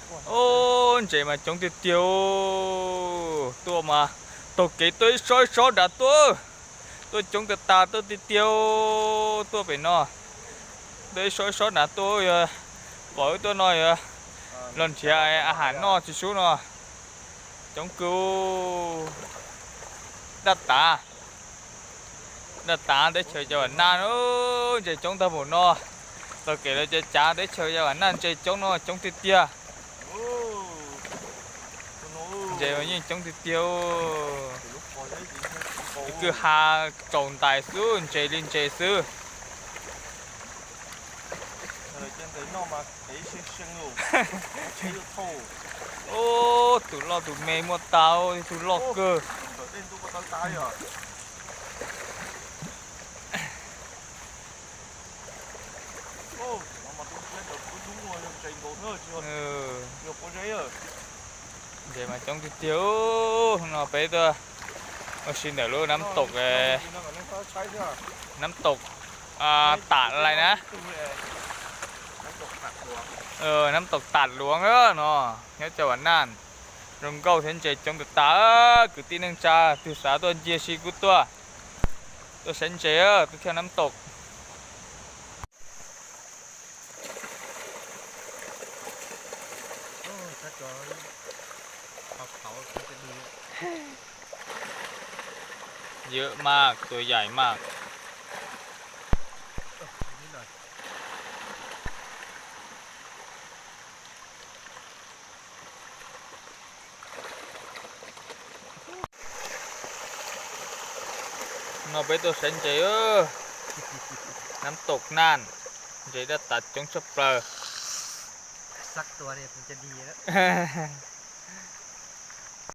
Ub, ntses mas coob tiag tiag. Tuaj mas taug kev tuaj ib sob ib sob nrad tuaj. Tuaj coob tas tas tuaj tiag tiag. Tuaj pem no, tuaj ib sob ib sob nrad tuaj, yog pom wb tuaj no yog los nrhiav a has noj tsis sub no. Coob kawg. Daj tav, daj tav teb chaws Yas Vam Naj, ntses coob tag npaum no. Taug kev los cav cav teb chaws Yas Vam Naj ntses coob no coob tiag tiag. Ntses mas yeej coob tiag tiag. Kwj ha tsaus ntais xwb, ntses li ntses xwb. Ub, tus loj tus me muaj tas, tus loj kawg. Ntses mas coob tiag tiag. No peb tuaj ua si ntawm lub nab taum, nab taum Tam Lais na. Nab taum Tam Luav no, nyob Yas Vam Naj. Zoo nkauj thiab ntses coob tas tas. Kwv tij neej tsa twg xav tuaj ncig si kuj tuaj, tuaj saib ntses, tuaj thiab nab taum. Ntses mas, tua yam mas. No peb tuaj saib ntses, nab taum Naj, ntses daj tas coob tshaj plaws.